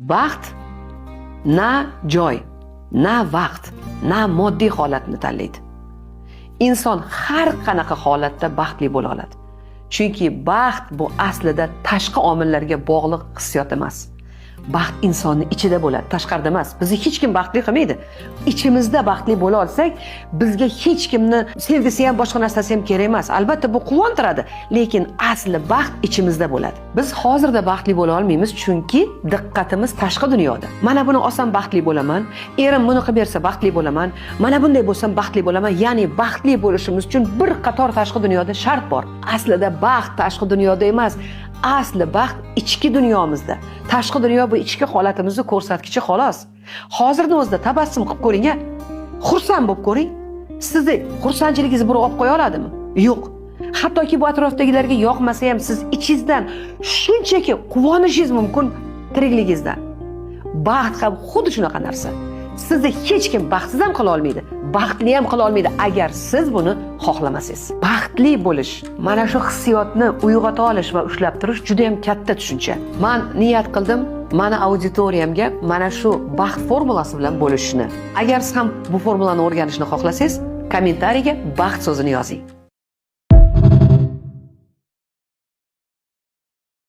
Baxt na joy, na vaqt, na moddiy holatni tanlaydi. Inson har qanaqa holatda baxtli bo'la oladi. Chunki baxt bu aslida tashqi omillarga bog'liq hissiyot emas. Baxt insonni ichida bo'ladi, tashqarida emas. Bizni hech kim baxtli qilmaydi. Ichimizda baxtli bo'la olsak, bizga hech kimni sevgisi ham, boshqa narsasi ham kerak emas. Albatta, bu quvontiradi, lekin asli baxt ichimizda bo'ladi. Biz hozirda baxtli bo'la olmaymiz, chunki diqqatimiz tashqi dunyoda. Mana buni olsam baxtli bo'laman, erim buni qilib bersa baxtli bo'laman, mana bunday bo'lsam baxtli bo'laman. Ya'ni baxtli bo'lishimiz uchun bir qator tashqi dunyoda shart bor. Aslida baxt tashqi dunyoda emas, asli baxt ichki dunyomizda. Tashqi dunyo bu ichki holatimizni ko'rsatkichi, xolos. Hozirni o'zida tabassum qilib ko'ring, a? Xursand bo'lib ko'ring. Sizni xursandchiligingizni birov olib qo'ya oladimi? Yo'q. Hattoki bu atrofdagilarga yoqmasa ham, siz ichingizdan shunchaki quvonishingiz mumkin tirikligingizdan. Baxt ham xuddi shunaqa narsa. Sizni hech kim baxtsiz ham qila olmaydi, baxtli ham qila olmaydi, agar siz buni xohlamasangiz. Baxtli bo'lish, mana shu hissiyotni uyg'ota olish va ushlab turish juda ham katta tushuncha. Man niyat qildim mani auditoriyamga mana shu baxt formulasi bilan bo'lishishni. Agar siz ham bu formulani o'rganishni xohlasangiz, kommentariyga "baxt" so'zini yozing.